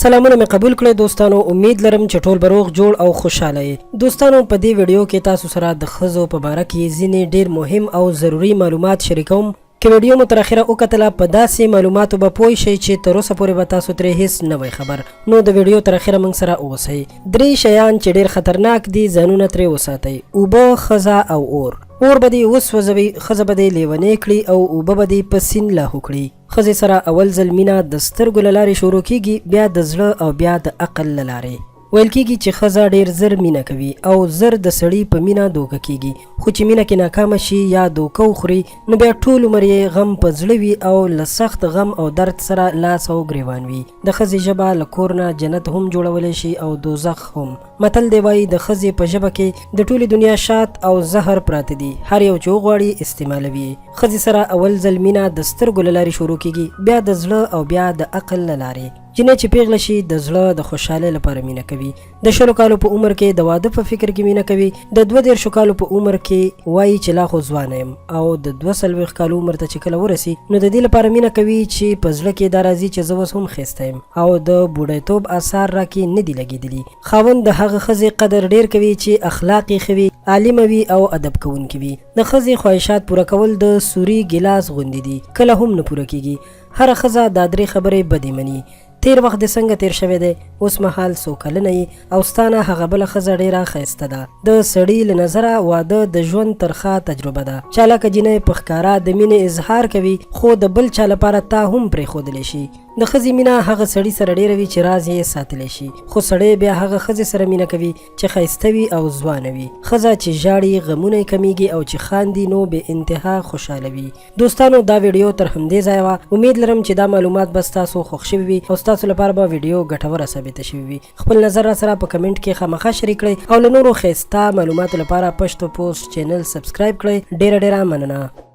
سلامونه مې قبول کړئ دوستانو، امید لرم چې ټول به روغ جوړ او خوشاله یئ. دوستانو، په دې ویډیو کې تاسو سره د ښځو په باره کې ځینې ډیر مهم او ضروري معلومات شریکوم. که ویډیو مو تر اخره وکتله، په داسې معلوماتو به پوه شئ چې تر اوسه پورې به تاسو ترې هیڅ نه وئ خبر. نو د ویډیو تر اخره موږ سره اوسئ. درې شیان چې ډیر خطرناک دي، ځانونه ترې وساتئ: اوبه، ښځه او اور. اور به دې وسوځوي، ښځه به دې لیونی کړي او اوبه به دې په سیند لاهو کړي. ښځې سره اول ځل مینه د سترګو له لارې شروع کیږي، بیا د زړه او بیا د عقل له لارې. ویل کیږي چې ښځه ډیر زر مینه کوي او زر د سړي په مینه دوکه کیږي، خو چې مینه کې ناکامه شي یا دوکه وخوري، نو بیا ټول عمر یې غم په زړه وي او له سخت غم او درد سره لاس او ګریوان وي. د ښځې ژبه له کور نه جنت هم جوړولی شي او دوزخ هم. متل دی، وایي د ښځې په ژبه کې د ټولې دنیا شات او زهر پراته دي، هر یو چې وغواړي استعمالوي یې. ښځې سره اول ځل مینه د سترګو له لارې شروع کیږي، بیا د زړه او بیا د عقل له لارې. جینۍ چې پیغله شي، د زړه د خوشحالۍ لپاره مینه کوي. د 20 کالو په عمر کې د واده په فکر کې مینه کوي. د 32 کالو په عمر کې وایي چې لا خو ځوانه یم، او د 42 کالو عمر ته چې کله ورسي، نو د دې لپاره مینه کوي چې په زړه کې دا راځي چې زه اوس هم ښایسته یم او د بوډیتوب اثار راکې نه دي لګېدلي. خاوند د هغه ښځې قدر ډېر کوي چې اخلاق یې ښه وي، عالمه وي او ادب کوونکې وي. د ښځې خواهشات پوره کول د سوري ګیلاس غوندې دي، کله هم نه پوره کیږي. هره ښځه دا درې خبرې بدې مني: تیر وخت دې څنګه تیر شوی دی، اوس مهال څو کلنه یې، او ستا نه هغه بله ښځه ډیره ښایسته ده. د سړي له نظره واده د ژوند ترخه تجربه ده. چالاکه جینۍ په ښکاره د مینې اظهار کوي، خو د بل چا لپاره تا هم پرېښودلی شي. د ښځې مینه هغه سړي سره ډیره وي چې راز یې ساتلی شي، خو سړی بیا هغه ښځې سره مینه کوي چې ښایسته وي او ځوانه وي. ښځه چې ژاړي، غمونه یې کمیږي او چې خاندي، نو بې انتها خوشحاله وي. دوستانو، دا ویډیو تر همدې ځایه وه. امید لرم چې دا معلومات به ستاسو خوښ شوي وي او ستاسو لپاره به ویډیو ګټوره ثابته شوې وي. خپل نظر راسره په کمنټ کې خامخا شریک کړئ او له نورو ښایسته معلوماتو لپاره پښتو پوسټ چینل سبسکرایب کړئ. ډیره ډیره مننه.